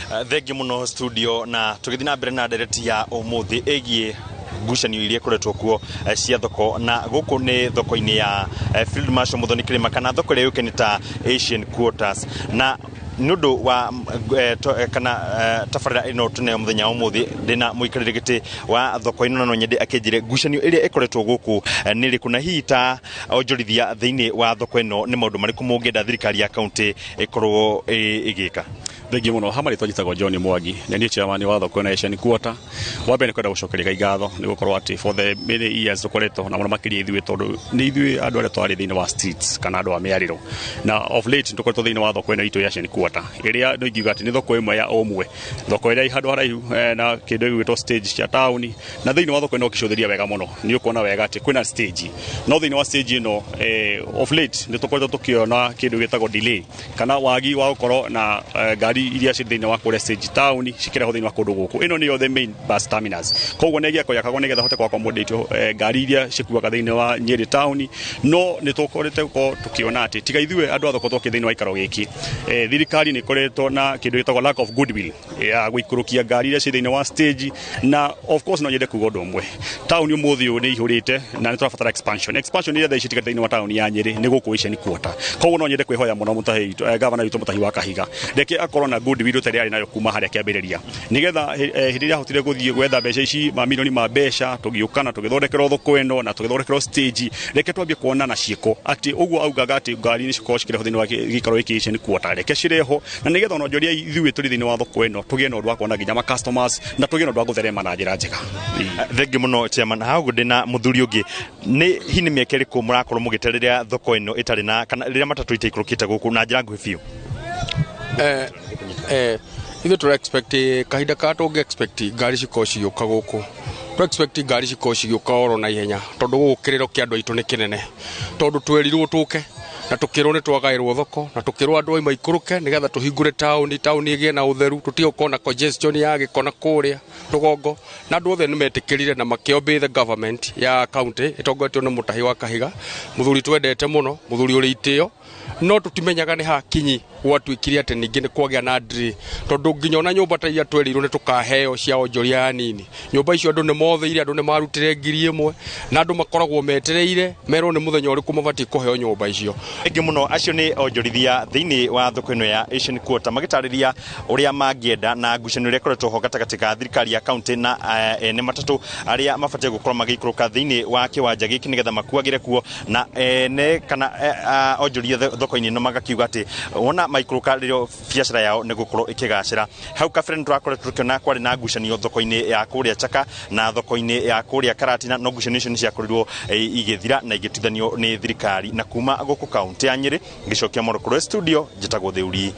Thengiũ mũno studio, na tũgĩthiĩ na mbere na ndereti ya ũmũthĩ ĩgiĩ ngucanio iria ikoretwo kuo cia thoko, na gũkũ nĩ thoko-inĩ ya Field Marshal Muthoni Kĩrĩma, kana thoko ĩrĩa yũĩkaine ta Asian Quarters. Na nĩ ũndũ wa kana tabarĩra ĩno tũneo mũthenya wa ũmũthĩ, ndĩna mũikarĩri gĩtĩ wa thoko ĩno, na no nyende akĩnjĩre ngucanio ĩrĩa ĩkoretwo gũkũ nĩ ĩrĩkũ, na hihi ta onjorithia thĩinĩ wa thoko ĩno nĩ maũndũ marĩkũ mũngĩenda thirikari ya kaunti ĩkorwo ĩgĩka. Thengiũ mũno. Ha marĩtwa njĩtagwo John Mwangi, na niĩ chairman wa thoko ĩno ya Asian Quarter. Wa mbere nĩ kwenda gũcokeria Ngai ngatho nĩ gũkorwo atĩ for the many years tũkoretwo na mũno makĩria ithuĩ, tondũ nĩ ithuĩ andũ arĩa twarĩ thĩinĩ wa streets kana andũ a mĩarĩro, na of late tũkoretwo thĩinĩ wa thoko ĩno itũ ya Asian Quarter, ĩrĩa no ingiuga atĩ nĩ thoko ĩmwe ya ũmwe, thoko ĩrĩa ĩ handũ haraihu na kĩndũ gĩgwĩtwo stage cia taũni. Na thĩinĩ wa thoko ĩno ũkĩcũthĩria wega mũno nĩ ũkuona wega atĩ kwĩna stage, no thĩinĩ wa stage ĩno of late nĩ tũkoretwo tũkĩona kĩndũ gĩtagwo delay kana wagi wa gũkorwo na ngari iria cirĩ thĩinĩ wa kũrĩa stage taũni cikĩrehwo thĩinĩ wa kũndũ gũkũ. Ĩno nĩyo the main bus terminus, koguo nĩ gĩako yakagwo nĩgetha hote accommodate ngari iria cikuaga thĩinĩ wa Nyĩrĩ taũni. No nĩ tũkorete gũkorwo tũkĩona atĩ tiga ithuĩ andũ a thoko twakĩ thĩinĩ wa ikaro gĩkĩ, thirikari nĩ ĩkoretwo na kĩndũ gĩtagwo lack of goodwill ya gũikũrũkia ngari iria ciĩ thĩinĩ wa stage. Na of course no nyende kuga ũndũ ũmwe, taũni ũmũthĩ ũyũ nĩ ihũrĩte na nĩ tũrabatara expansion. Expansion iria thaa ici tiga thĩinĩ wa taũni ya Nyĩrĩ nĩ gũkũ Asian Quarter. Koguo no nyende kwĩhoya mũno mũtahi gavana witũ Mũtahi wa Kahiga, reke akorwo na goodwill ĩrĩa arĩ nayo kuma harĩa kĩambĩrĩria, nĩgetha hĩndĩ ĩrĩa ahotire gũthiĩ gwetha mbeca ici, mamirioni ma mbeca, tũgĩũka na tũgĩthondekerwo thoko ĩno na tũgĩthondekerwo stage, reke twambie kuona na ciĩko atĩ ũguo augaga atĩ ngari nĩ cikorwo cikĩrehwo thĩinĩ wa gĩikaro gĩkĩ Asian Quarter, reke cirehwo, na nĩgetha ona onjoria ithuĩ tũrĩ thĩinĩ wa thoko ĩno tũgĩe na ũndũ wa kuona nginya ma customers na tũgĩe na ũndũ wa gũtherema na njĩra njega. Thengiũ mũno, chairman. Hau ũguo ndĩna mũthuri ũngĩ. Nĩ hihi nĩ mĩaka ĩrĩkũ mũrakorwo mũgĩte rĩrĩa thoko ĩno ĩtarĩ na kana rĩrĩa matatũ itaikũrũkĩte gũkũ, na njĩra nguhĩ biũ? Ithuĩ tũra expect kahinda ka tũngĩ expect ngari cikorwo cigĩũka gũkũ, tũ expect ngari cikorwo cigĩũka oro na ihenya, tondũ gũkũ kĩrĩro kĩa andũ aitũ nĩ kĩnene, tondũ twerirwo tũke na tũkĩrwo nĩ twagaĩrwo thoko na tũkĩrwo andũ aima ikũrũke nĩgetha tũhingũre taũni, taũni ĩgĩe na ũtheru, tũtige gũkorwo na congestion ya gĩko na kũrĩa rũgongo. Na andũ othe nĩ metĩkĩrire na makĩobey the government ya county ĩtongoretio nĩ Mũtahi wa Kahiga, mũthuri twendete mũno, mũthuri ũrĩ itĩo. No tũtimenyaga nĩ hakinyi gwatuĩkire atĩ ningĩ nĩ kwagĩa na delay, tondũ nginya ona nyũmba ta iria twerirwo nĩ tũkaheo cia onjoria anini, nyũmba icio andũ nĩ mothĩire, andũ nĩ marutire 1000, na andũ makoragwo metereire merwo nĩ mũthenya ũrĩkũ mabatiĩ kũheo nyũmba icio. Thengiũ mũno. Acio nĩ onjorithia thĩinĩ wa thoko ĩno ya Asian Quarter magĩtarĩria ũrĩa mangĩenda na ngucanio ĩrĩa ĩkoretwo ho gatagatĩ ga thirikari ya kaunti na ene matatũ arĩa mabatiĩ gũkorwo magĩikũrũka thĩinĩ wa kĩwanja gĩkĩ nĩgetha makuagĩre kuo. Na ene kana onjoria thoko-inĩ ĩno magakiuga atĩ wona maikũrũka rĩrĩa biacara yao nĩ gũkorwo ĩkĩgacĩra. Hau kabere nĩ tũrakoretwo tũkĩona kwarĩ na ngucanio thoko-inĩ ya kũrĩa Chaka na thoko-inĩ ya kũrĩa Karatina, no ngucanio icio nĩ ciakorirwo igĩthira na igĩtuithanio nĩ thirikari. Na kuma gũkũ kaunti ya Nyĩrĩ, ngĩcokia moro kũrĩ studio, njĩtagwo Theuri.